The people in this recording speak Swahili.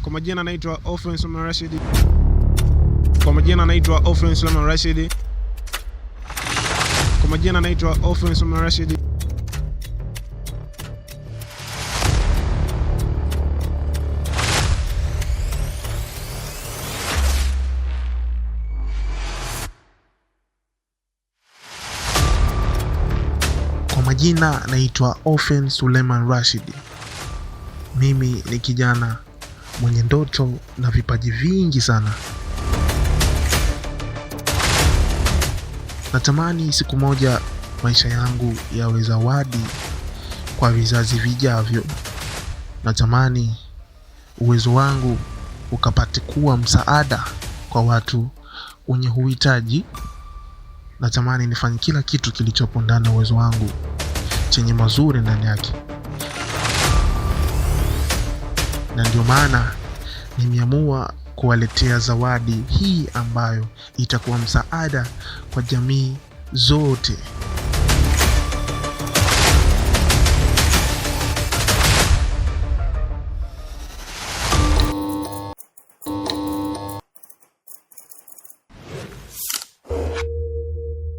Kwa majina naitwa Ofen Suleiman Rashid. Kwa majina naitwa Ofen Suleiman Rashid. Kwa majina naitwa Ofen Suleiman Rashid. Kwa majina naitwa Ofen Suleiman Rashid. Mimi ni kijana mwenye ndoto na vipaji vingi sana. Natamani siku moja maisha yangu yawe zawadi kwa vizazi vijavyo. Natamani uwezo wangu ukapate kuwa msaada kwa watu wenye uhitaji. Natamani nifanye kila kitu kilichopo ndani ya uwezo wangu chenye mazuri ndani yake, na ndio maana nimeamua kuwaletea zawadi hii ambayo itakuwa msaada kwa jamii zote.